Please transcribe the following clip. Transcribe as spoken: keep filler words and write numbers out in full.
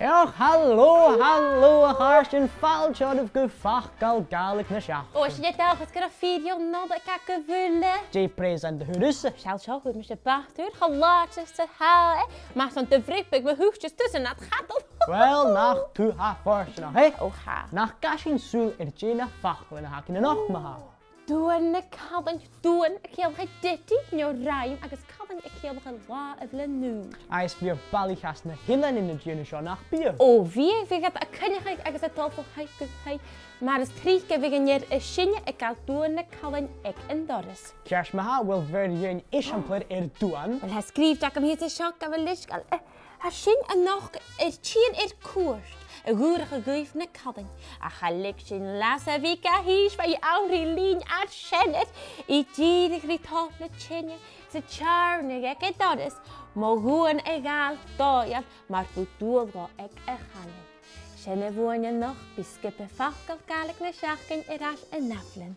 Och, halò, halò, a chàirdean, fàilte oirbh gu Facal Gàidhlig na Seachdain. Ò, 's e an dòchas gun robh fìor Nollaig agaibh uile. Dè preusan do thuras? Seall seo, chuir mise bàta ùr, cho làidir 's a tha e. Mas ann do bhric beag mo thuiteas tusa nad chadal. Uill, nach tu tha fortanach, eh? Ò, tha. Nach gabh sinn sùil air dè na faclan a th' againn a-nochd, ma-thà? Duan na Callainn, duan a' ciallachadh ditty, no rhyme, agus callainn a' ciallachadh là a bhliadhn' ùr. Agus bidh bailtean às na h-eileanan a' dèanamh seo, nach bi? Ò, bidh, bidh iad a' coinneachadh agus a' dol bho thaigh gu taigh, mar as trice bidh an fhear as sine a' gabhail Duan na Callainn aig an doras. Ceart ma-thà, uill, bheir dhuinn eisimpleir air duan. Uill, tha sgrìobhte agam shìos an seo, gabh mo leisgeul. Eh, tha sinn a-nochd air tighinn air cuairt, a dh'fhuarachadh dhuibh na callainn, ach cha leig sinn leas a bhith ga h-ìosal, bha i ann ri linn ar seanair, a' dìreadh ri top na teine, 's a' teàrnadh aig an doras, mo dhuan a ghabhail dòigheil, mar bu dual dhomh aig a' challainn. Sin a bhuain a-nochd, bidh sgioba Facal Gàidhlig na Seachdain air ais an ath-bhliadhn'.